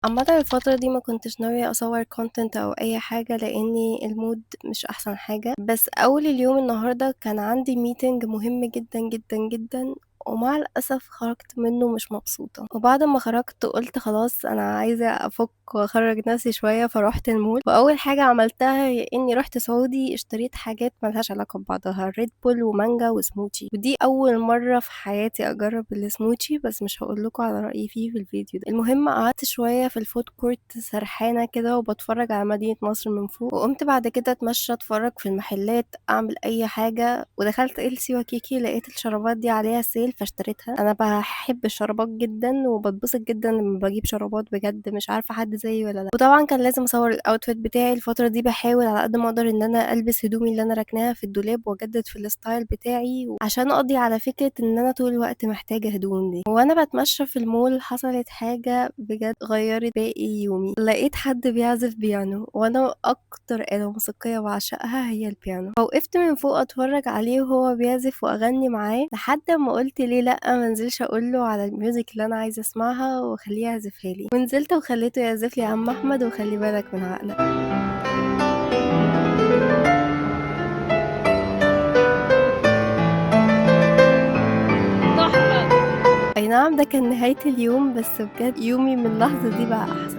عامةً الفترة دي ما كنتش ناوية أصور content أو أي حاجة لإني ال mood مش أحسن حاجة، بس أول اليوم النهاردة كان عندي meeting مهم جدًا، جدًا، جدًا، ومع الأسف خرجت منه مش مبسوطة. وبعد ما خرجت قُلت خلاص أنا عايزة أفُك وأخرّج نفسي شوية، فرُحت المول، وأول حاجة عملتها هي إني رُحت سعودي اشتريت حاجات ما لهاش علاقة ببعضها، Red Bull ومانجا وسموتي، ودي أول مرة في حياتي أجرب السموتي، بس مش هاقول لكم على رأيي فيه في الفيديو ده. المهم قعدت شوية في ال food court سرحانة كده وباتفرج على مدينة نصر من فوق، وقُمت بعد كده أتمشى أتفرج في المحلات، أعمل أي حاجة، ودخلت LC Waikiki لقيت الشرابات دي عليها sale فاشتريتها. أنا باحب الشرابات جدًا وباتبسط جدًا لما باجيب شرابات بجد، مش عارفة حد زيي والّا لأ. وطبعًا كان لازم أصور الoutfit بتاعي. الفترة دي باحاول على قد ما أقدر إن أنا ألبس هدومي اللي أنا راكناها في الدولاب وأجدد في الstyle بتاعي عشان أقضي على فكرة إن أنا طول الوقت محتاجة هدوم دي. وأنا باتمشى في المول حصلت حاجة بجد غيّرت باقي يومي، لقيت حد بيعزف بيانو، وأنا أكتر آلة موسيقية باعشقها هي البيانو، فوقفت من فوق أتفرج عليه وهو بيعزف وأغني معاه لحد أمّا قُلت ليه لأ، ما انزلش أقول له على الmusic اللي أنا عايزة أسمعها وأخليه يعزفها لي، ونزلت وخليته يعزف لي عم أحمد وخلي بالك من عقلك. تحفة. أي نعم ده كان نهاية اليوم، بس بجد يومي من اللحظة دي بقى أحسن.